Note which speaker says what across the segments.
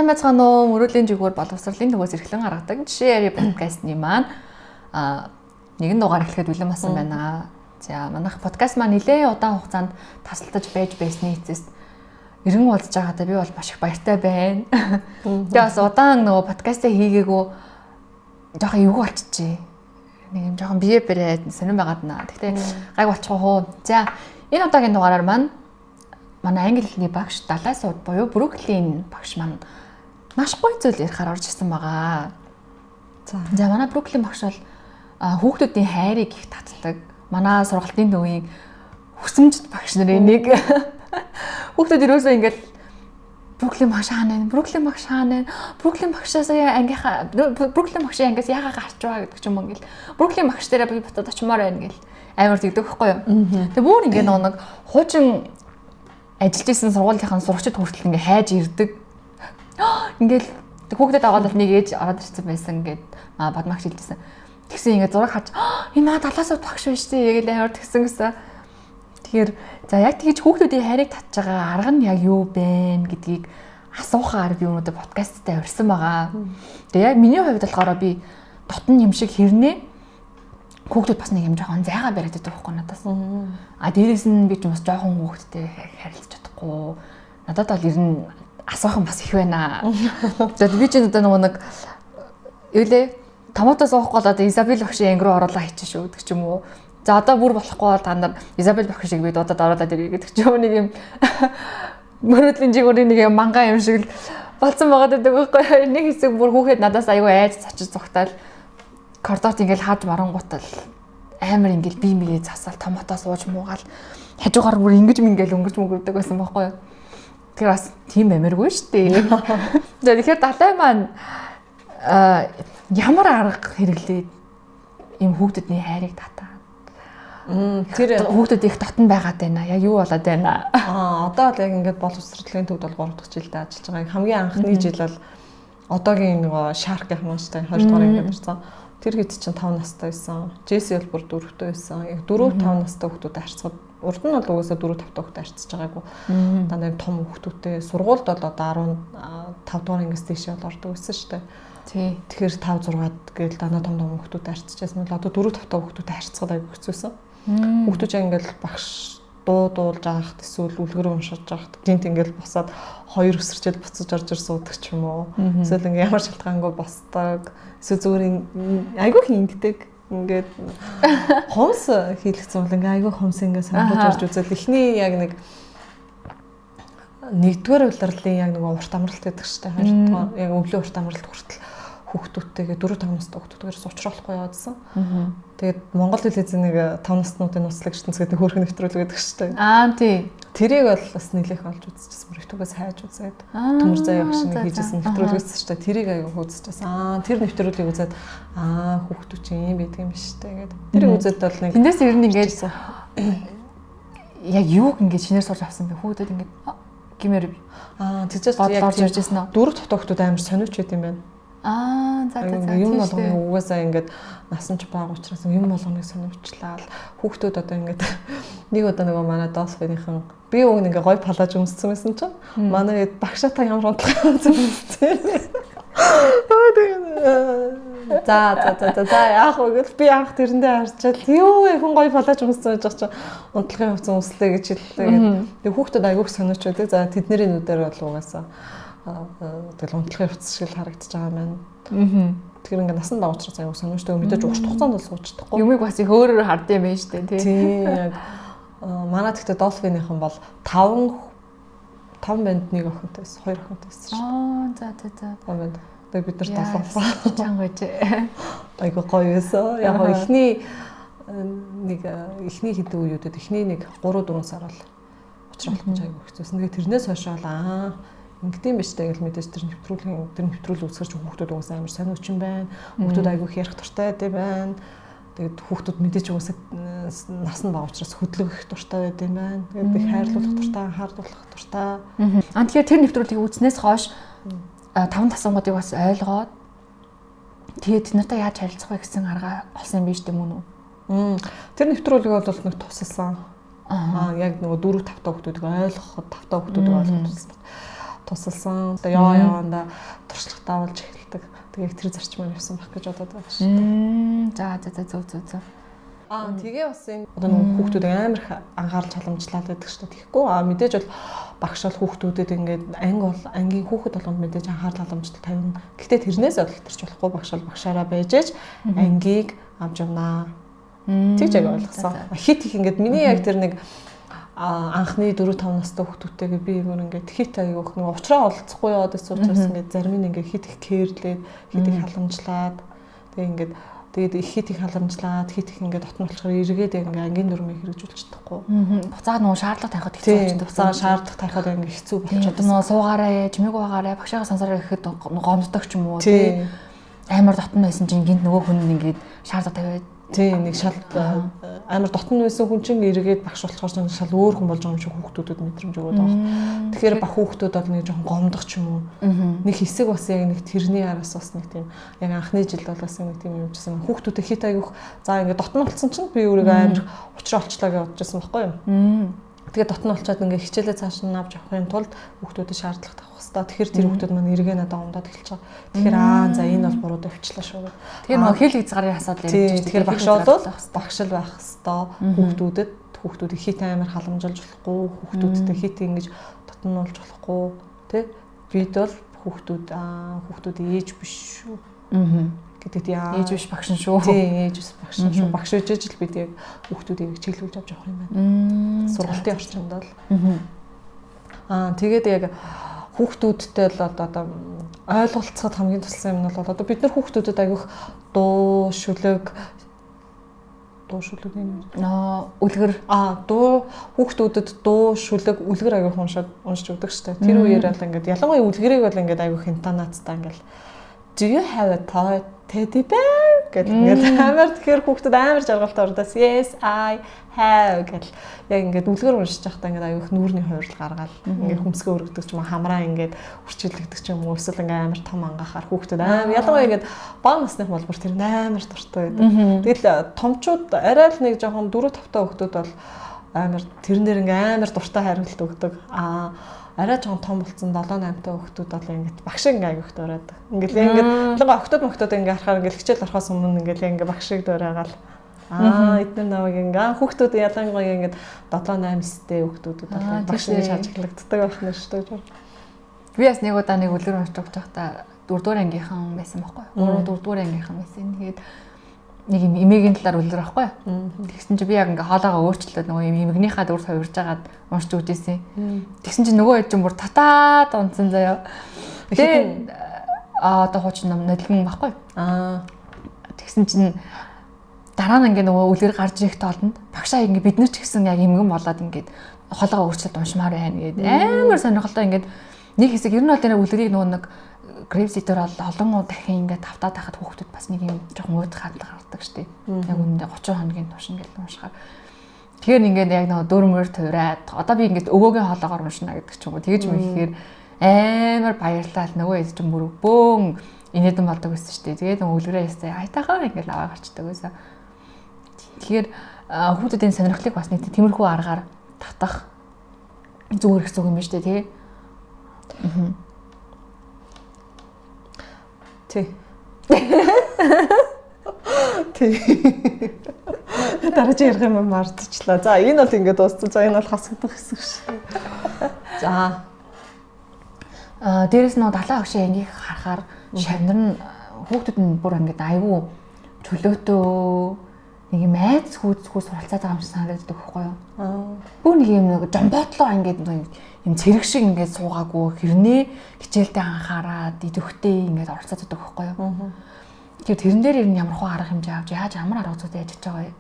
Speaker 1: Сайн байцгаана уу? Мөрөөдлийн жигүүр боловсролын төгөөс эрхлэн гаргадаг Жишээ яри подкастны маань нэгэн дугаар эхлэхэд бэлэн болсон байна. За, манайх подкаст маань нэлээд удаан хугацаанд тасалтаж байж байсны эцэст эргэн уулзж байгаадаа би бол маш их баяртай байна. Тэгээ бас удаан нөгөө подкастаа хийгээгүй жоохон эвгүй болчихжээ. Нэг юм жоохон бие бэрээд сонирн байгаад наа. Гэхдээ гайг болчих уу. За, энэ удаагийн дугаараар маань манай англи хэлний багш Далай сууд буюу Бруклин багш маань маш гоё зүйл ярихаар орж ирсэн байгаа. За, манай Бруклин багш бол хүүхдүүдийн хайрыг их татдаг. Манай сургалтын төвийн хүсэмжит багш нарын нэг. Хүүхдүүд ерөөсөө ингээл Бруклин багш хаана вэ? Бруклин багш хаана вэ? Бруклин багшаас ангийнхаа Бруклин багшийн ангиас яагаад гарч байгаа гэдэг ч юм уу ингээл Бруклин багш дээрээ би бутад очимоор байна гэл амар тэгдэг байхгүй юу. Тэгээ бүр ингээ нэг хуучин ажиллаж исэн сургуулийнхаа сурагчид хүртэл ингээ хайж ирдэг. Ингээл хүүхдэд аваад бол нэг ээж ороод ирсэн байсан гэд бадмагч хэлжсэн. Тэгсэн ингээ зураг харж, энэ маа Далай сууд багш байж тээ гэл амар тэгсэн гэсэн. Тэгэхээр за, яг тэгж хүүхдүүдийн хайрыг татж байгаа арга нь яг юу бэ гэдгийг асуухаар би өнөөдөр подкасттай урьсан байгаа. Тэгээ яг миний хувьд болохоор би дотн юм шиг хэрнээ хүүхдүүд бас нэг юм жоохон зайгаа бариад байдаг байхгүй надаас. А дээрэс нь би ч бас жоохон хүүхдтэй харилцаж чадахгүй. Надад бол ер нь асуух юм бас их байна. За, би ч одоо нөгөө нэг юу лээ, томато суухгүй бол одоо Изабел багшийн анги руу оруулаа хийчих шүү гэдэг ч юм уу. За, одоо бүр болохгүй бол та нар Изабел багш шиг би дуудаад оруулаад ирье гэдэг ч юм уу, нэг юм мөрөөдлийн жигүүрийн нэг юм манга юм шиг л болцсон байгаа гэдэг байхгүй. Нэг хэсэг бүр хүүхэд надаас айгүй айж цочиж зүгтаал коридорт ингээл хааж марангуутал амар ингээл би мэгээ засаал томато сууж муугаал хажуугаар бүр ингэж мингээл өнгөрч мөнгөрдөг байсан байхгүй юу. Тэгэхээр бас тийм амиргүй шүү дээ. За, тэгэхээр Далай маань ямар арга хэрэглээд ийм хүүхдүүдний хайрыг татаа?
Speaker 2: Тэр
Speaker 1: хүүхдүүд их дотн байгаад байна. Яг юу болоод байна?
Speaker 2: Одоо л яг ингээд боловсролын төвд бол 3 дахь жилдээ ажиллаж байгаа. Хамгийн анхны жил бол одоогийн нөгөө Shark гэх юм шүү дээ. 2 дугаар ингээд орсон. Тэр хэд чинь 5 настай байсан. Джесси бол бүр 4-тэй байсан. Яг 4 5 настай хүүхдүүдэд харьцахад урд нь бол угаасаа 4 5 хүүхдээ харьцаж байгаагүй. Дандаа юм том хүүхдүүдтэй сургуульд бол одоо 15 дугаар ангиас тийшээ бол ордог байсан шүү дээ. Тэгэхээр 5 6-ад гээл дандаа том том хүүхдүүдэд харьцаж байсан бол одоо 4 5 хүүхдүүдэд харьцахад айгүй хэцүүсэн. Хүүхдүүд яг ингээл багш дуу дуулж байхад эсвэл үлгэр уншиж байхад гинт ингээл босоод хоёр өсөрчөл буцаж орж ир суудаг ч юм уу. Эсвэл ингээ ямар шалтгаангүй босдог. Эсвэл зүгээр айгүй хингдэг. Ингээд хумс хийлгэсэн бол ингээ айгүй хумс ингээ сонирхож орж үзэл эхний яг нэг нэгдүгээр улирлын яг нэг урт амралт гэдэг чинь хоёрдугаар яг өвлийн урт амралт хүртэл хүүхдүүдтэйгээ 4 5 настай хүүхдүүдээс уулзрахгүй яваадсан. Тэгээд Монгол телевизийн нэг 5 наснуудын нууцлаг ертөнц гэдэг хөөрхөн нэвтрүүлэг гэдэг чинь.
Speaker 1: Аа, тий.
Speaker 2: Тэрийг бол бас нэлээх олж үзчихсэн. Бүр YouTube-аас хайж үзээд Төмөр заяа багш нэг хийжсэн нэвтрүүлэг үзсэн чинь тэрийг аягүй үзчихсэн. Тэр нэвтрүүлгийг үзээд хүүхдүүд чинь ийм байдаг юм биш үү гэдэг. Тэрийг үзээд бол нэг
Speaker 1: Тэндээс ер нь ингээд яг юуг ингээд шинээр сурч авсан бэ? Хүүхдүүд ингээд гимээр
Speaker 2: тэгжээс
Speaker 1: яг орж ирж байсан уу?
Speaker 2: 4 5 хүүхдүүд амар сониуч байд юм байна.
Speaker 1: За за за.
Speaker 2: Юм болгоны угаасаа ингээд насан ч бага учраас юм болгоныг сониучлаа. Хүүхдүүд одоо ингээд нэг удаа нөгөө манай Dolphin-ийнхэн би уг нь ингээ гой палаж өмссөн байсан чинь манай багшаатай ямар унтлах өмссөн. За за за за за яах вэ гэл би анх тэрэндээ харчаал юу вэ, хүн гой палаж өмссөн гэж чинь унтлагын хувцас өмслөө гэж хэллээ гэд. Тэг хүүхдүүд айгүйх сониуч байдаг. За, тэдний нүдээр бол угаасаа тэгэл унтлагын хувцас шиг л харагдаж байгаа юм байна. Тэгэхээр ингээ насан бага учраас аягүй сониучтай, мэдээж урт хугацаанд бол сууж чадахгүй.
Speaker 1: Юмыг бас их өөрөөр хардсан юм байна шүү дээ, тий.
Speaker 2: Тийм, яг манай тэгтээ Dolphin-ийнхэн бол 5 5 банд нэг охинтой байсан, хоёр охинтой байсан шүү.
Speaker 1: За за за.
Speaker 2: 5 банд. Тэгээ бид нар долоо.
Speaker 1: Чанга байж.
Speaker 2: Айгу гоё байсан. Яг гоо эхний нэг эхний хэдэн үеүүдэд эхний нэг 3 4 сар бол учруулах гэж айгу хэцүүсэн. Тэгээ тэрнээс хойш бол ингэдэм биш дээ гэл мэдээж тэр нэвтрүүлгийн тэр нэвтрүүлэг үзэхэр чи хүүхдүүд угаасаа амар сониуч юм байна. Хүүхдүүд айгу их ярих дуртай байд юм байна. Тэгээд хүүхдүүд мэдээж угаасаа нас нь бага учраас хөдлөх дуртай байд юм байна. Тэгээд их хайрлуулах дуртай, анхааруулах дуртай.
Speaker 1: Тэгэхээр тэр нэвтрүүлгийг үзснээс хойш таван тасангуудыг бас ойлгоод тэгээд тэд нартай яаж харилцах вэ гэсэн арга олсон юм биш үү, мөн
Speaker 2: үү? Тэр нэвтрүүлэг бол нэг тусалсан. Яг нөгөө 4 5 хүүхдүүдийг ойлгоход 5 хүүхдүүдийг ойлгоход тусалсан. тусалсан. Одоо яваа явандаа туршлагатай болж эхэлдэг. Тэгээ тэр зарчмаар явсан байх гэж бодоод байгаа шүү
Speaker 1: дээ. За за за зөв зөв зөв.
Speaker 2: Тэгээ бас энэ одоо нөгөө хүүхдүүд амар их анхаарал халамжлаад байдаг шүү дээ. Тэгэхгүй мэдээж бол багш бол хүүхдүүдэд ингээд анги бол ангийн хүүхэд болгонд мэдээж анхаарал халамжлал тавина. Гэхдээ тэрнээс ойлголторч болохгүй, багш бол багшаараа байж ээж ангийг авч явнаа. Тэгж яг ойлгосон. Хит их ингээд миний яг тэр нэг анхны 4 5 настай хүүхдүүдтэйгээ би юм ингээд хит аяг нэг уучраа олцохгүй яваад байсан учраас ингээд зарим нь ингээд хит их кэрлээд, хит их халамжлаад, тэгээ ингээд тэгээд их хит их халамжлаад, хит их ингээд дотн болохоор эргээд ингээд ангийн дүрмийг хэрэгжүүлж чадахгүй.
Speaker 1: Буцаа нөгөө шаардлага тавихад хэцүү
Speaker 2: болчихдог. Буцаа шаардлага тавихад ингээд хэцүү болчиход.
Speaker 1: Нөгөө суугаарай, чимээгүй байгаарай, багшаагаа сонсороо гэхэд гомддог ч юм уу тий. Амар дотн байсан чинь гинт нөгөө хүн ингээд шаардлага тавиад.
Speaker 2: Тийм, нэг шал амар дотн байсан хүн чинь эргээд багш болохоор чинь шал өөр хүн болж байгаа юм шиг хүүхдүүдэд мэдрэмж өгöd байгаа. Тэгэхээр баг хүүхдүүд бол нэг жоохон гомдох ч юм уу. Нэг хэсэг бас яг нэг тэрний араас бас нэг тийм яг анхны жилд бол бас нэг тийм юм жисэн. Хүүхдүүдэд хит аягүйх за ингээд дотн болсон чинь би өөрийгөө амар учраа олчлаа гэж бодож байсан байхгүй юу? Тэгээд дотн олчоод ингээ хичээлээ цааш нь авч явахын тулд хүүхдүүдэд шаардлага тавих хэвээр. Тэгэхээр тэр хүүхдүүд маань эргээ надад гомдоод эхэлж байгаа. Тэгэхээр за энэ бол буруу тавьчлаа шүү гэх.
Speaker 1: Тэгэхээр нөгөө хэл хязгаарын асуудал
Speaker 2: ярьж байна. Тэгэхээр багш бол багш л байх хэвээр. Хүүхдүүдэд хүүхдүүдийг хит амар халамжилж болохгүй, хүүхдүүдтэй хит ингэж дотнуулж болохгүй, тэ? Бид бол хүүхдүүд хүүхдүүд ээж биш шүү. Гэдэгт яа.
Speaker 1: Ээж биш багш нь шүү.
Speaker 2: Тийм, ээж биш багш нь шүү. Багш үжиж л бид яг хүүхдүүдийг чиглүүлж авч явах юм байна. Сургалтын орчинд бол. Тэгээд яг хүүхдүүдтэй л одоо ойлголцоход хамгийн тусалсан юм нь бол одоо бид нар хүүхдүүдэд аявих дуу, шүлэг нэг
Speaker 1: үлгэр
Speaker 2: дуу, хүүхдүүдэд дуу, шүлэг, үлгэр аявих уншиж өгдөг штэ. Тэр үеэр бол ингээд ялангуяа үлгэрийг бол ингээд аявих интонацтай ингээд "Do you have a toy teddy bear?" гэдэг ингээд амар, тэгэхээр хүүхдүүд амар жаргалтай ордоос "Yes, I have" гэл яг ингээд үлгэр уншиж байхдаа ингээд аюух нүүрний хувирал гаргаал ингээд хөмсгөө өргөдөг ч юм уу, хамраа ингээд үрчилэгдэх ч юм уу, эсвэл ингээд амар том ангахаар хүүхдүүд амар, ялангуяа ингээд бага насных бол бүр тэр амар дуртай байдаг. Тэгэл томчууд арай л нэг жоохон 4 5 та хүүхдүүд бол амар тэрнэр ингээд амар дуртай хариулт өгдөг. Арай жоохон том болсон 7 8 та хүүхдүүд бол ингээд багш ингээд аяг дуурайдаг. Ингээд ингээд ялангуяа октод моктод ингээд харахаар ингээд хичээл орохоос өмнө ингээд ингээд багшиг дуурайгаал. Эдгээр намайг ингээд хүүхдүүд ялангуяа ингээд 7 8 9-тэй хүүхдүүдэд бол багш ингэж хажиглагддаг байх нь шүү дээ.
Speaker 1: Би бас нэг удаа нэг үлгэр уншиж өгч байхдаа 4 дугаар ангийнхан байсан байхгүй юу? 3 4 дугаар ангийнхан байсан. Тэгээд нэг юм эмээгийн талаар үлгэр байхгүй юу? Тэгсэн чинь би яг ингээ хоолоогоо өөрчлөөд нөгөө юм эмгнийхаа дүр хувирж агаад уншиж өгч ирсэн. Тэгсэн чинь нөгөө хэд чинь бүр татаад унтсан заяа. Тэгээ одоо хуучин ном нодлон байхгүй юу? Тэгсэн чинь дараа нь ингээ нөгөө үлгэр гарч ирэх тоолонд багшаа ингээ бид нар ч гэсэн яг эмгэн болоод ингээд хоолоогоо өөрчлөөд уншмаар байна гээд амар сонирхолтой ингээд нэг хэсэг ер нь бол тэр үлгэрийг нөгөө нэг Грэвситер бол олон дахин ингээд тавтаад байхад хүүхдүүд бас нэг юм жоохон уудах хандлага гаргадаг штеп. Яг үүндээ 30 хоногийн турш ингээд уншихаар. Тэгэхээр ингээд яг нөгөө дөрмөр туурайд одоо би ингээд өвөөгийн хоолоогоор уншина гэдэг ч юм уу. Тэгэж мэхээр амар баярлал, нөгөө ээж чинь бүр бөөн инээдэн болдог байсан штеп. Тэгээд нөгөө үлгэрээ ястай айтайхаа ингээд аваа гарчдаг байсан. Тэгэхээр хүүхдүүдийн сонирхлыг бас нэг тиймэрхүү аргаар татах зүгээр их зүг юм байна штеп, тий.
Speaker 2: Тий. Тий. Дараагийн ярих юм мартчихлаа. За, энэ бол ингээд дууссан. За, энэ бол хасагдах хэсэг шүү. За.
Speaker 1: Дээрэс нь далайн агшийн ангийг харахаар шавнар нь хүүхдүүд нь бүр ингээд айгүй чөлөөтөө нэг юм айц хүйцэхгүй суралцаад байгаа юм шиг санагддаг байхгүй юу? Бүр нэг юм нэг жомботлоо ингээд нэг юм цэрэг шиг ингээд суугаагүй хэрнээ хичээлдээ анхаарад идэвхтэй ингээд оролцоод байдаг байхгүй юу? Тэгэхээр тэрэн дээр ер нь ямар хуу арга хэмжээ авч яаж ямар арга зүйтэй ажиллаж байгаа вэ?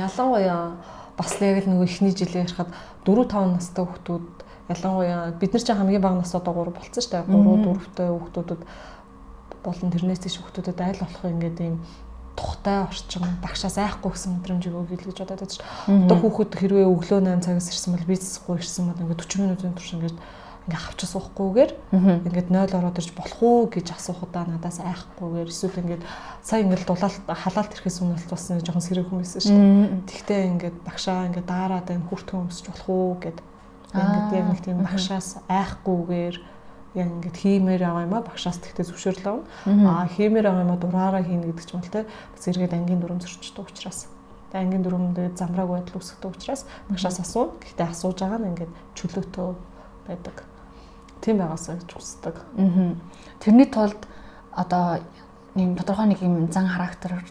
Speaker 2: Ялангуяа бас л яг л нөгөө эхний жилээ ярихад 4 5 настай хүүхдүүд, ялангуяа бид нар чинь хамгийн бага нас одоо 3 болцсон шүү дээ. 3 4-тэй хүүхдүүдэд болон тэрнээс тийш хүүхдүүдэд айл болох ингээд ийм тухтай орчин, багшаас айхгүй гэсэн мэдрэмж өгөө гэж бодоод байдаг чинь. Одоо хүүхэд хэрвээ өглөө 8 цагаас ирсэн бол бизнесгүй ирсэн бол ингээд 40 минутын турш ингээд авч суухгүйгээр ингээд 0 ороод ирж болох уу гэж асуухудаа надаас айхгүйгээр, эсвэл ингээд сая ингээд дулаалт халаалт ирэхээс өмнө бас нэг жоохон сэрэг хүн байсан шүү дээ. Тэгтээ ингээд багшаа ингээд daarаад энэ хүртгэн өмсөж болох уу гэд ингээд яг нэг тийм багшаас айхгүйгээр Яг ингээд хиймээр байгаа юм а багшаас тэгтээ зөвшөөрөл авна. Аа хиймээр байгаа юм а дураараа хийнэ гэдэг ч юм бол те бас эргээд ангийн дүрм зөрчдөг учраас. Тэгээ ангийн дүрм тэгээд замрааг байдал үүсгдэг учраас багшаас асууна. Гэхдээ асууж байгаа нь ингээд чөлөөтөө байдаг. Тийм байгаасаа гэж хүсдэг.
Speaker 1: Тэрний тулд одоо нэг тодорхой нэг юм зан характер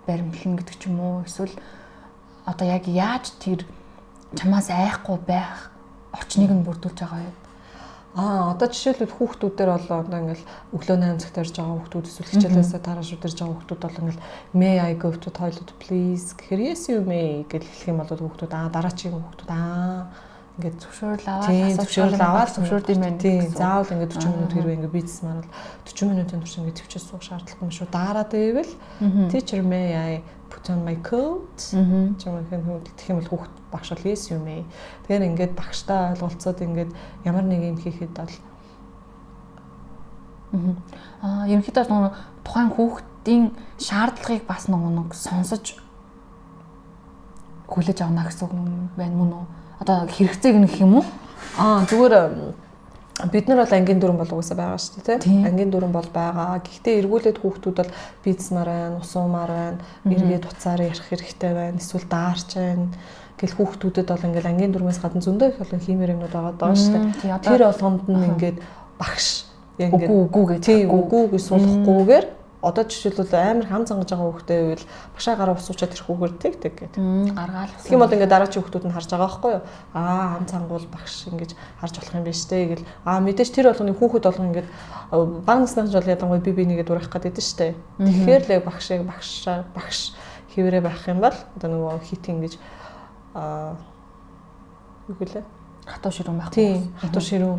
Speaker 1: баримтлана гэдэг ч юм уу, эсвэл одоо яг яаж тэр чамаас айхгүй байх орчныг нь бүрдүүлж байгаа юм?
Speaker 2: Аа одоо жишээлбэл хүүхдүүдээр бол одоо ингээл өглөө 8 цагт ирж байгаа хүүхдүүд эсвэл хичээлээсээ дараа шууд ирж байгаа хүүхдүүд бол ингээл "May I go to toilet, please?" гэхээр "Yes, you may" гэж хэлэх юм бол хүүхдүүд аа дараачийн хүүхдүүд аа ингээд
Speaker 1: зөвшөөрөл аваад
Speaker 2: зөвшөөрөл аваад
Speaker 1: зөвшөөрд юм байна.
Speaker 2: Тийм, заавал ингээд 40 минут хэрвээ ингээд бизнес маань бол 40 минутын турш ингээд төвчөөс суух шаардлагагүй юм шүү. Daarаад байвал "Teacher, may I put on my coat?" ч юм уу гэх юм бол хүүхд багш бол "Yes, you may." Тэгэхээр ингээд багштай ойлголцоод ингээд ямар нэг юм хийхэд бол
Speaker 1: Аа, ерөнхийдөө нөгөө тухайн хүүхдийн шаардлагыг бас нөгөө нэг сонсож хүлээж авна гэсэн үг юм байна мөн үү? Одоо хэрэгцээг нь гэх юм уу?
Speaker 2: Аа, зүгээр бид нар бол ангийн дүрм бол угаасаа байгаа шүү дээ, тийм. Ангийн дүрм бол байгаа. Гэхдээ эргүүлээд хүүхдүүд бол бийцмаар байна, усуумаар байна, эргээд уцаар ярих хэрэгтэй байна, эсвэл даарч байна гэл хүүхдүүдэд бол ингээл ангийн дүрмээс гадна зөндөө их олон хиймэр юмнууд байгаа даа шүү дээ. Тэр болгонд нь ингээд багш
Speaker 1: яг ингээд үгүй үгүй гэж
Speaker 2: тийм үгүй гэж суулгахгүйгээр одоо жишээлбэл амар хам цангаж байгаа хүүхдээ байвал багшаа гараа усуучаад ирэхүүгээр тэг тэг гэдэг.
Speaker 1: Гаргаал.
Speaker 2: Тэгэх юм бол ингээд дараачийн хүүхдүүд нь харж байгаа байхгүй юу? Аа, хам цангуул багш ингэж харж болох юм биш үү гэл. Аа, мэдээж тэр болгоны хүүхэд болгон ингээд бага насныхан жол ялангуяа би бинийгээ дуурайх гэдэг нь штэ. Тэгэхээр л багш яг багшаа багш хэвээрээ байх юм бол одоо нөгөө хит ингэж аа юу гэлээ?
Speaker 1: Хатуу ширүүн байхгүй.
Speaker 2: Тийм, хатуу ширүүн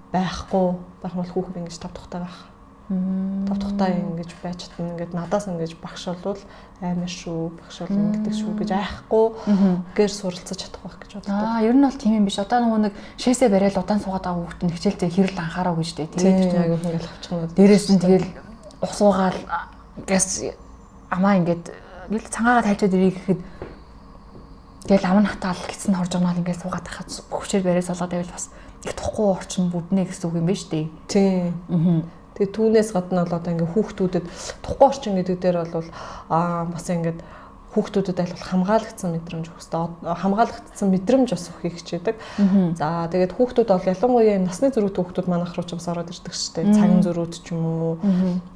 Speaker 2: байхгүй байх бол хүүхэд ингэж тав тухтай байх. Тав тухтай ингэж байж чадна. Ингээд надаас ингэж багш болвол амар шүү, багш бол ингэдэг шүү гэж айхгүй гэр суралцаж чадах байх гэж боддог.
Speaker 1: Аа, ер нь бол тийм юм биш. Одоо нөгөө нэг шээсээ барайл удаан суугаад байгаа хүүхэд нь хичээлдээ хэрэл анхаараа гэж дээ.
Speaker 2: Тэгээд аягүй ингээл авчихна.
Speaker 1: Дээрээс нь тэгэл усуугаал газ амаа ингээд ингээл цангаагаа тайлчаад ирээ гэхэд тэгэл ам нь хатаал гэсэн хорж байгаа нь ингээд суугаад тахад хүчээр барай салгаад байвал бас их тухгүй орчин бүднэ гэсэн үг юм байна шүү дээ.
Speaker 2: Тийм. Тэгээ түүнээс гадна бол одоо ингээ хүүхдүүдэд тухгүй орчин гэдэг дээр бол аа бас ингээд хүүхдүүдэд аль болох хамгаалагдсан мэдрэмж өгөх хэрэгтэй. Хамгаалагдсан мэдрэмж бас өгөхийг хичээдэг. За тэгээд хүүхдүүд бол ялангуяа юм насны зөрүүтэй хүүхдүүд манайх руу ч бас ороод ирдэг шүү дээ. Цаган зөрүүд ч юм уу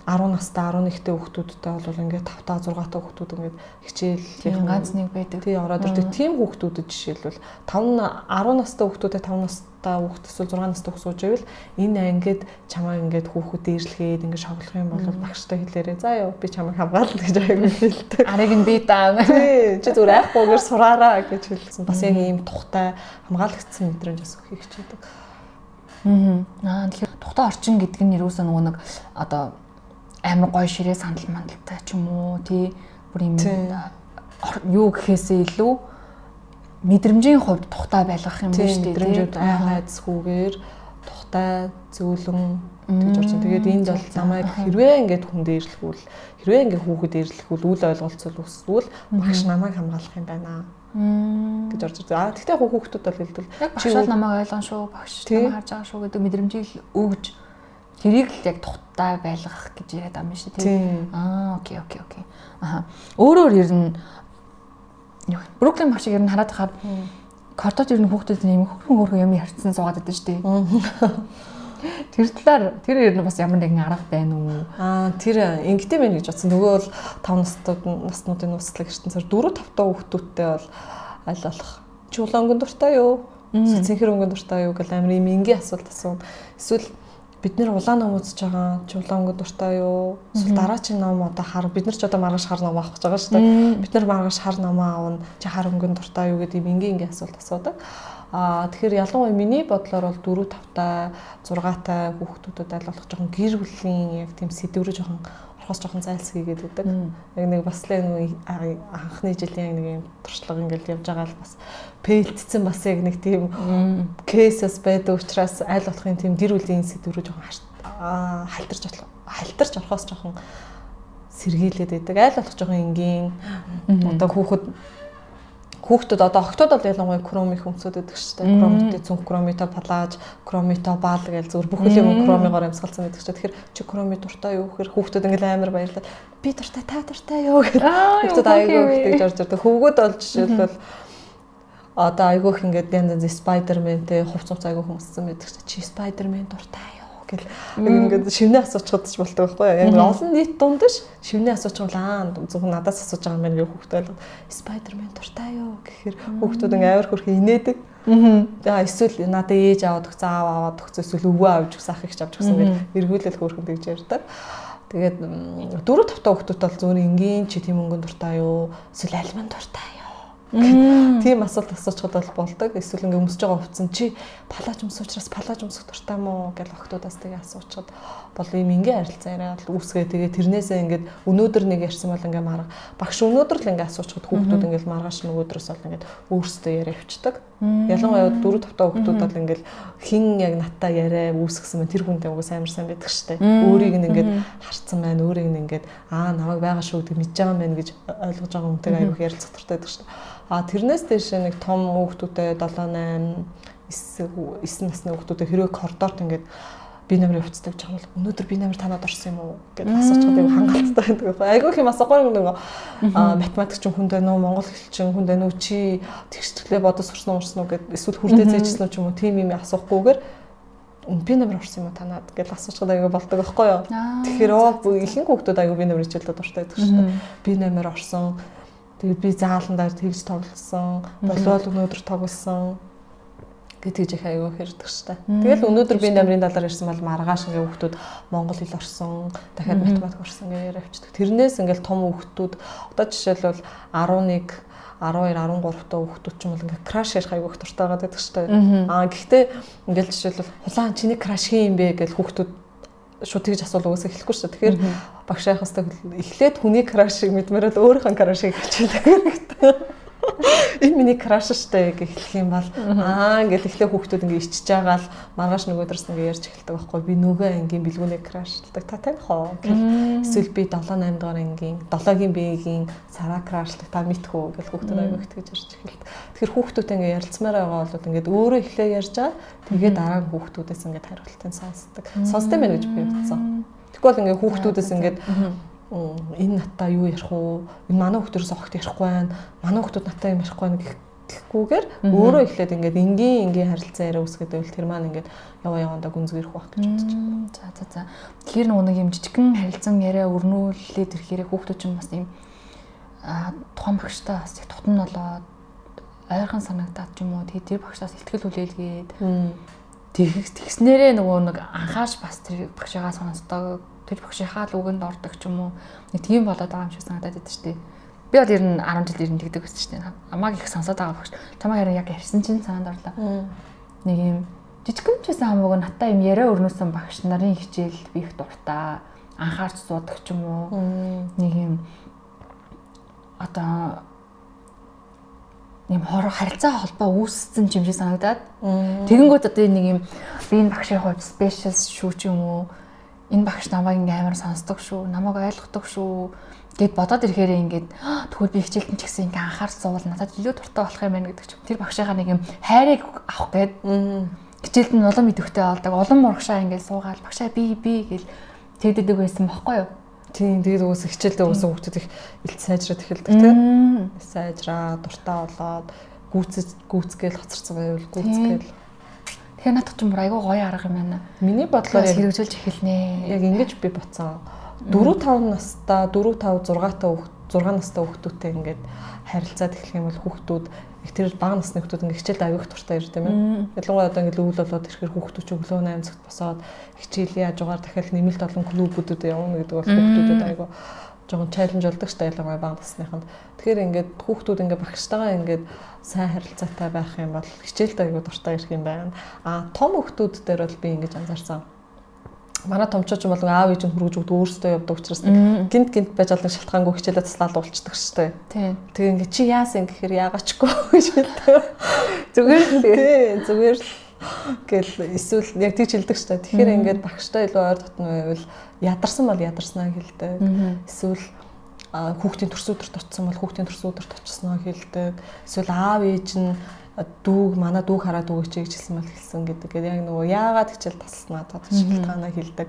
Speaker 2: 10 настай 11-тэй хүүхдүүдтэй бол ингээд 5 та 6 та хүүхдүүд ингээд хичээл
Speaker 1: ганц нэг байдаг.
Speaker 2: Тий, ороод ирдэг. Тийм хүүхдүүдэд жишээлбэл 5 10 настай хүүхдүүдэд 5 настай хүүхд эсвэл 6 настай хүүхд сууж ивэл энэ ангид чамайг ингээд хүүхэд дээрлэгээд ингээд шоглох юм бол багштай хэлээрээ за ёо би чамайг хамгаална гэж аягүй хэлдэг.
Speaker 1: Арыг нь би даа.
Speaker 2: Тий, чи зүгээр айхгүйгээр сураараа гэж хэлсэн. Бас яг ийм тухтай хамгаалагдсан мэдрэмж бас өгөхийг хичээдэг.
Speaker 1: Аа, тэгэхээр тухтай орчин гэдэг нь юусоо нөгөө нэг одоо амар гоё ширээ сандал мандалтай ч юм уу тий бүр юм юу гэхээсээ илүү мэдрэмжийн хувьд тухтай байлгах юм
Speaker 2: байна шүү дээ. Мэдрэмжүүд айхайцгүйгээр тухтай зөөлөн тэгж орчин. Тэгээд энд бол намайг хэрвээ ингээд хүн дээрлэхүүл, хэрвээ ингээд хүүхэд дээрлэхүүл, үл ойлголцол өсвөл багш намайг хамгаалах юм байна гэж орж ирдэг. Аа, тэгтээ хүүхдүүд бол хэлдэг.
Speaker 1: Яг багш бол намайг ойлгон шүү, багш намайг харж байгаа шүү гэдэг мэдрэмжийг л өгж тэрийг л яг тухтай байлгах гэж яриад байгаа юм шүү дээ. Аа, окей, окей, окей. Аха. Өөрөөр ер нь Бруклин багшиг ер нь хараад хахад кортод ер нь хүүхдүүд юм хөрхөн хөрхөн юм ярьсан суугаад байдаг шүү дээ. Тэр талаар тэр ер нь бас ямар нэгэн арга байна уу?
Speaker 2: Аа, тэр ингэдэм байх гэж бодсон. Нөгөө бол 5 наснуудын нууцлаг ертөнцөөр 4 5 та хүүхдүүдтэй бол аль болох чи улаан өнгөн дуртай юу? Эсвэл цэнхэр өнгөн дуртай юу гэл амар юм энгийн асуулт асууна. Эсвэл бид нэр улаан ном үзэж байгаа, чи улаан өнгө дуртай юу? Эсвэл дараачийн ном одоо хар бид нар ч одоо маргааш хар ном авах гэж байгаа шүү дээ. Бид нар маргааш хар ном аавна, чи хар өнгөн дуртай юу гэдэг юм энгийн энгийн асуулт асуудаг. Аа, тэгэхээр ялангуяа миний бодлоор бол 4 5 та 6 та хүүхдүүдэд аль болох жоохон гэр бүлийн яг тийм сэдврүү жоохон орохоос жоохон зайлсхийгээд байдаг. Яг нэг бас л нэг анхны жилийн яг нэг юм туршлага ингээл явж байгаа л бас пэлтцэн бас яг нэг тийм кейсэс байдаг учраас аль болохын тийм гэр бүлийн сэдврүү жоохон халтарч орохоос жоохон сэргийлээд байдаг. Аль болох жоохон энгийн одоо хүүхэд Хүүхдүүд одоо октод бол ялангуяа Chrome их өмсөд байдаг шүү дээ. Chrome-тэй цүнх, Chrome-тэй палаж, Chrome-тэй баал гээл зүгээр бүхэл юм Chrome-оор амьсгалсан байдаг шүү дээ. Тэгэхээр чи Chrome дуртай юу гэхээр хүүхдүүд ингээл амар баярлаад би дуртай, та дуртай юу гэх хүүхдүүд айгүй их тэгж орж ирдэг. Хөвгүүд бол жишээлбэл одоо айгүй их ингээд янз янз Spider-Man-тэй хувц хувц айгүй өмссөн байдаг шүү дээ. Чи Spider-Man дуртай юу гэл ингээд шивнээ асуучихад ч болдог байхгүй юу. Яг олон нийт дунд ш шивнээ асуучих бол зөвхөн надаас асууж байгаа юм байна гэх хүүхдүүд ойлгоод Spider-Man дуртай юу гэхээр хүүхдүүд ингээ амар хөрхөн инээдэг. Тэгээ эсвэл надад ээж аваад өгсөн, аав аваад өгсөн, эсвэл өвөө авч өгсөн, ах их авч өгсөн гэл эргүүлэл хөөрхөн тэгж ярьдаг. Тэгээд 4 5 та хүүхдүүд бол зөвхөн энгийн чи тийм өнгөн дуртай юу, эсвэл альман дуртай юу. Тийм асуулт асуучихад бол болдог. Эсвэл ингээ өмсөж байгаа хувцсан чи палаж өмсөх учраас палаж өмсөх дуртай мó гэл охтуудаас тэгээ асуучхад бол ийм ингээ харилцаа яриа л үүсгээ. Тэгээ тэрнээсээ ингээд өнөөдөр нэг ярьсан бол ингээ марга багш өнөөдөр л ингээ асуучхад хүүхдүүд ингээл маргааш нөгөөдрөөс бол ингээд өөрсдөө яриа явчихдаг. Ялангуяа 4 5 та хүүхдүүд бол ингээл хин яг надтай яриа үүсгэсэн мэн тэр хүнтэй угсаа амар сайн байдаг штэ. Өөрийг нь ингээд харцсан байна, өөрийг нь ингээд намайг байгаа шүү гэдэг мэдж байгаа мэн гэж ойлгож байгаа хүнтэйг аягүй ярилцах дуртай байдаг штэ. А тэрнээс дээш нэг том хүүхдүүдээ 7 8 9 насны хүүхдүүдээ хэрвээ коридорт ингээд би намрын хувцас тавьж байгаа бол өнөөдөр би намар танад орсон юм уу гэдээ асуучихад айгүй хангалттай байдаг байхгүй. Айгүй их юм асуугаар нөгөө математик чинь хүн байна уу, монгол хэл чинь хүн байна уу, чи тэгштэглээ бодож сурсан уу гэд эсвэл хүрдээ зээжсэн үү ч юм уу тийм юм асуухгүйгээр би намар орсон юм уу танад гэж асуучихад айгүй болдог байхгүй юу. Тэгэхээр ихэнх хүүхдүүд айгүй би намар хичээлдээ дуртай байдаг шүү дээ. Би намар орсон. Тэгээд би заалан дээр тэгж тоглосон, болвол өнөөдөр тоглосон гэж их аягүй хэрдэг штэ. Тэгэл өнөөдөр би намрын талаар ярьсан бол маргааш ингээ хүүхдүүд монгол хэл орсон, дахиад математик орсон гэж яриа авчдаг. Тэрнээс ингээл том хүүхдүүд одоо жишээлбэл 11 12 13 та хүүхдүүд ч юм бол ингээ краш ярих аягүй их дуртай байгаа гэдэг штэ. Аа гэхдээ ингээл жишээлбэл хулаан чиний краш хин юм бэ гэж хүүхдүүд шууд тэгж асуул угаасаа эхлэхгүй шүү. Тэгэхээр багш яах хэвээр эхлээд хүний крашыг мэдмээрэл өөрийнхөө крашыг хичээлэх хэрэгтэй. Энэ миний краш штэ гэх эхлэх юм бол ингээл эхлээ хүүхдүүд ингээ ичж байгаа л маргааш нөгөөдрөөс ингээ ярьж эхэлдэг байхгүй. Би нөгөө ангийн бэлгүүнээ крашлдаг. Та таних уу гэл. Эсвэл би 7 8 дугаар ангийн 7-гийн Б-гийн сараа крашлдаг. Та мэдэх үү гэл хүүхдүүд аягүй их тэгж ярьж эхэлдэг. Тэгэхээр хүүхдүүдтэй ингээ ярилцмаар байгаа бол ингээд өөрөө эхлээ ярьж байгаа. Тэгээ дараа нь хүүхдүүдээс ингээд хариултыг сонсдог. Сонсдог юм байна гэж би бодсон. Тэгэхгүй бол ингээ хүүхдүүдээс ингээд энэ надтай юу ярих уу? Энэ манай хүүхдэрээс огт ярихгүй байна. Манай хүүхдүүд надтай юм ярихгүй байна гэхгүйгээр өөрөө эхлээд ингээд энгийн харилцаа яриа үүсгээд байвал тэр маань ингээд яваа явандаа гүнзгийрэх байх гэж бодож байна.
Speaker 1: За. Тэгэхээр нөгөө нэг юм жижигхэн харилцан яриа өрнүүлээд ирэхээр хүүхдүүд чинь бас юм тухайн багштай бас их тутам болоод ойрхон санагдаад ч юм уу тэгээ тэр багшаас ихтгэл хүлээлгээд тэгснээрээ нөгөө нэг анхаарч бас тэр багшаагаа сонсдог. Тэр багшийнхаа л үгэнд ордог ч юм уу. Нэг тийм болоод байгаа юм шиг санагдаад байдаг шүү дээ. Би бол ер нь 10 жил ер нь тэгдэг байсан шүү дээ. Амааг их сонсоод байгаа багш. Чамайг харин яг ярьсан чинь санаанд орлоо. Нэг юм жижигхэн ч байсан хамаагүй надтай юм яриа өрнөсөн багш нарын хичээл би их дуртай. Анхаарч суудаг ч юм уу. Нэг юм одоо юм хороо харилцаа холбоо үүссэн юм шиг санагдаад. Тэгэнгүүт одоо нэг юм би энэ багшийн хувьд special шүү ч юм уу. Энэ багш намайг ингээм амар сонсдог шүү, намайг ойлгодог шүү гэд бодоод ирэхээр ингээд тэгвэл би хичээлд нь ч гэсэн ингээ анхаарч суувал надад илүү дуртай болох юм байна гэдэг чинь тэр багшийнхаа нэг юм хайрыг авах гээд хичээлд нь улам идэвхтэй болдог, улам урагшаа ингээд суугаал багшаа би гэл тэгдэдэг байсан бохгүй юу?
Speaker 2: Тийм, тэгээд угсаа хичээлдээ угсаа хүүхдүүд их илт сайжраад эхэлдэг тийм. Сайжраа, дуртай болоод гүйцгээл хоцорсон байвал гүйцгээл.
Speaker 1: Тэгэхээр надад ч юм айгүй гоё арга юм байна.
Speaker 2: Миний бодлоор
Speaker 1: хэрэгжүүлж эхэлнэ.
Speaker 2: Яг ингэж би бодсон. 4 5 настай, 4 5 6 та 6 настай хүүхдүүдтэй ингээд харилцаад эхлэх юм бол хүүхдүүд их тэр бага насны хүүхдүүд ингээд хичээлд аягүй их дуртай ирдэг юм байна. Ялангуяа одоо ингээд өвөл болоод ирэхээр хүүхдүүд ч өглөө 8 цагт босоод хичээлийн хажуугаар дахиад нэмэлт олон клубүүдэд явна гэдэг бол хүүхдүүдэд аягүй жоохон чаленж болдог шүү дээ ялангуяа бага насныханд. Тэгэхээр ингээд хүүхдүүд ингээд багштайгаа ингээд сайн харилцаатай байх юм бол хичээлд аягүй дуртай ирэх юм байна. А том хүүхдүүд дээр бол би ингэж анзаарсан. Манай томчууд ч юм бол аав ээж нь хөргөж өгдөг өөрсдөө явдаг учраас гинт гинт байж алан шалтгаангүй хичээлээ таслаад уулчдаг шүү дээ.
Speaker 1: Тийм.
Speaker 2: Тэгээ ингээд чи яасан гэхээр яагаачгүй гэж хэлдэг.
Speaker 1: Зүгээр л
Speaker 2: тийм зүгээр л гэл эсвэл яг тийч хэлдэг шүү дээ. Тэгэхээр ингээд багштай илүү ойр дотно байвал ядарсан бол ядарснаа хэлдэг. Эсвэл Хүүхдийн төрсөн өдөрт очсон бол хүүхдийн төрсөн өдөрт очсноо хэлдэг. Эсвэл аав ээж нь дүүг манай дүүг хараад өгөөч гэж хэлсэн бол хэлсэн гэдэг. Тэгээд яг нөгөө яагаад хичээл тасласнаа тодорхой шалтгаанаа хэлдэг.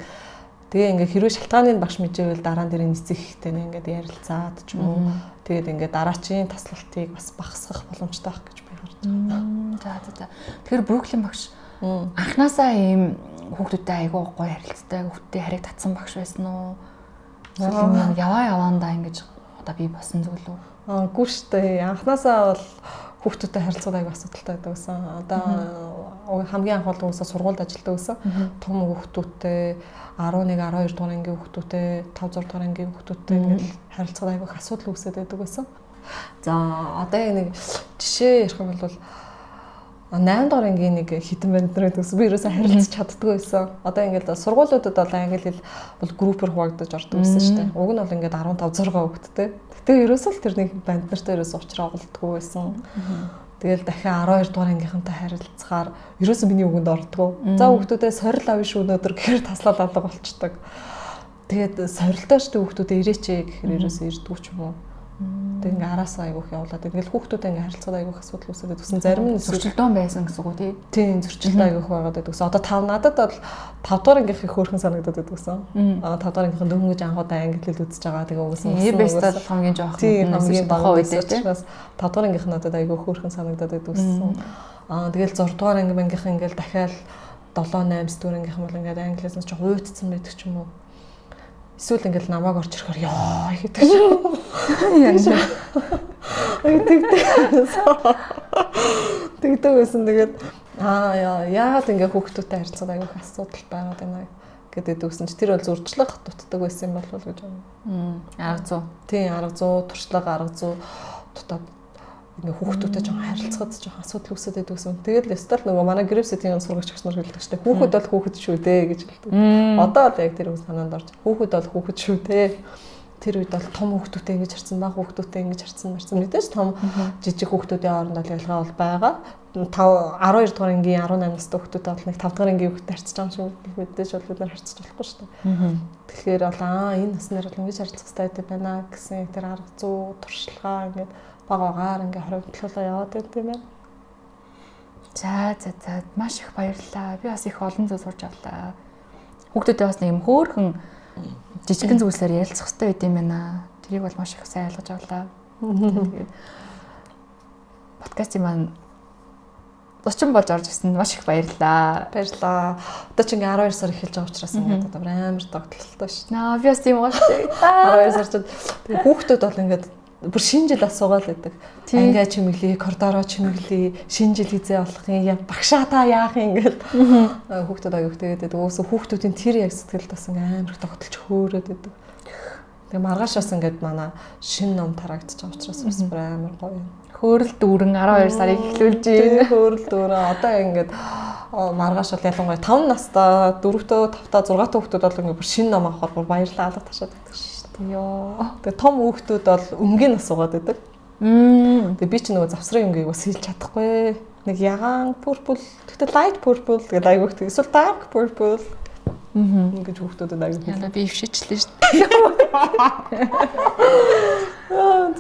Speaker 2: Тэгээ ингээ хэрвээ шалтгааныг багш мэжээвэл дараа нь тэр эцэг ихтэй нэг ингээд ярилцаад ч юм уу. Тэгээд ингээ дараачийн таслалтыг бас багасгах боломжтой байх гэж би харж
Speaker 1: байна. За за за. Тэгэхээр Бруклин багш анханасаа ийм хүүхдүүдтэй айгүй гоё харилцдаг, хүүхдтэй хариг татсан багш байсан уу? Эсвэл яваа яваандаа ингэж одоо би болсон зүйл үү?
Speaker 2: Аагүй штэ. Анханасаа бол хүүхдүүдтэй харилцаад аягүй асуудалтай байдаг гэсэн. Одоо хамгийн анх бол уусаа сургуульд ажилладаг гэсэн. Том хүүхдүүдтэй 11, 12 дугаар ангийн хүүхдүүдтэй, 5, 6 дугаар ангийн хүүхдүүдтэй ингээд харилцаад аягүй их асуудал үүсээд байдаг гэсэн. За одоо яг нэг жишээ ярих юм бол 8 дугаар ангийн нэг хитэн банд нар гэдэг гэсэн. Би ерөөсөө харилцаж чаддгүй байсан. Одоо ингээд сургуулиудад бол англи хэл бол группээр хуваагдаж ордог байсан шүү дээ. Уг нь бол ингээд 15 6 хүүхэдтэй. Гэтэ ерөөсөө л тэр нэг банд нартай ерөөсөө уучраа оголдгүй байсан. Тэгэл дахиад 12 дугаар ангийнхантай харилцахаар ерөөсөө миний үгэнд ордгоо. За хүүхдүүдээ сорил авъя шүү өнөөдөр гэхээр таслал алга болчдөг. Тэгээд сорилтой шүү хүүхдүүдээ ирээч гэхээр ерөөсөө ирдгүү ч юм уу. Тэг ингээ араасаа айгүйх явуулаад ингээл хүүхдүүдээ ингээ харилцаад айгүйх асуудал үүсээд байсан. Зарим нь
Speaker 1: зөрчилдөөн байсан гэсэн үг үү тий?
Speaker 2: Тийм, зөрчилдөөн айгүйх байгаад байдаг гэсэн. Одоо 5 надад бол 5 дугаар ангийнх их хөөрхөн санагдаад байдаг гэсэн. 5 дугаар ангийнхан дөнгөж анхудаа англи хэл үзэж байгаа. Тэгээ угсаа
Speaker 1: бэст бол хамгийн жоох
Speaker 2: хамгийн бага үед тий. 5 дугаар ангийнх надад айгүй хөөрхөн санагдаад байдаг гэсэн. Тэгэл 6 дугаар анги ангийнхан ингээл дахиад 7 8 дугаар ангийнхан бол ингээд англиас нь ч уйтцсан байдаг ч юм уу. Эсвэл ингээл намайг орж ирэхээр ёо гэдэг шүү. Тэгдэг байсан. Тэгээд яагаад ингээ хүүхдүүдтэй харилцаад айгүйх асуудал байгаад байна гэдэг үгсэн чи тэр бол зурчлах дутдаг байсан юм болов уу гэж
Speaker 1: байна. Арга зүй.
Speaker 2: Тийм, арга зүй, туршлага арга зүй дутаад ингээ хүүхдүүдтэй жоохон харилцахад жоохон асуудал үүсээд байдаг гэсэн. Тэгэл ёстой л нөгөө манай Грипситийн сургагч багш нар хэлдэг шүү дээ. Хүүхэд бол хүүхэд шүү дээ гэж хэлдэг. Одоо л яг тэр үг санаанд орж. Хүүхэд бол хүүхэд шүү дээ. Тэр үед бол том хүүхдүүдтэй ингэж харцсан, бага хүүхдүүдтэй ингэж харцсан марцсан. Мэдээж том жижиг хүүхдүүдийн хооронд бол ялгаа бол байгаа. 5 12 дугаар ангийн 18 настай хүүхдүүдтэй бол нэг 5 дугаар ангийн хүүхдтэй харцж байгаа юм шиг мэдээж бол бид нар харцж болохгүй шүү дээ. Тэгэхээр бол энэ наснаар бол ингэж харилцах хэрэгтэй байна гэсэн яг тэр арга зүй туршлагаа ингээд баг багаар ингээ хоримтлуулаа яваад байт юм байна.
Speaker 1: За за за маш их баярлалаа. Би бас их олон зүйл сурч авлаа. Хүүхдүүдээ бас нэг юм хөөрхөн жижигхэн зүйлсээр ярилцах хэрэгтэй байт юм байна. Тэрийг бол маш их сайн ойлгож авлаа. Тэгээд подкастын маань зочин болж орж ирсэнд маш их баярлалаа.
Speaker 2: Баярлалаа. Одоо ч ингээ 12 сар эхэлж байгаа учраас ингээд одоо амар догтлолтой шүү.
Speaker 1: Наа би бас тийм байгаа шүү дээ.
Speaker 2: 12 сар ч тэгээ хүүхдүүд бол ингээд бүр шинэ жил асуугаал байдаг. Ангаа чимэглэе, кордороо чимэглэе, шинэ жил хизээ болох юм, багшаа та яах юм ингээл хүүхдүүд аяг тэгээд байдаг. Өөсөө хүүхдүүдийн тэр яг сэтгэлд бас ингээ амар их тогтолж хөөрөөд байдаг. Тэгээ маргааш бас ингээд манай шинэ ном тарагдчих учраас бас бүр амар гоё юм.
Speaker 1: Хөөрөл дүүрэн 12 сарыг эхлүүлж байна.
Speaker 2: Хөөрөл дүүрэн одоо ингээд маргааш бол ялангуяа 5 настай 4-төө 5-таа 6-таа хүүхдүүд бол ингээд бүр шинэ ном авахар бүр баярлалаа алга ташаад байдаг шүү.
Speaker 1: Йоо.
Speaker 2: Тэгээ том хүүхдүүд бол өмгийн асуугаад байдаг. Тэгээ би ч нөгөө завсрын өмгийг бас хэлж чадахгүй. Нэг ягаан purple, тэгтээ light purple гэдэг айгүйх тэг. Эсвэл dark purple. Ингэж хүүхдүүдэд айгүй.
Speaker 1: Яна би ившичлээ шүү дээ.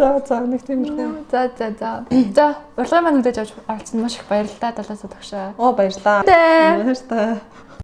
Speaker 2: За за нэг тиймэрхүү.
Speaker 1: За за за. За, урилгын маань хүлээж авч оролцсонд маш их баярлалаа. Далаасаа тагшаа.
Speaker 2: Оо баярлалаа. Баярлалаа.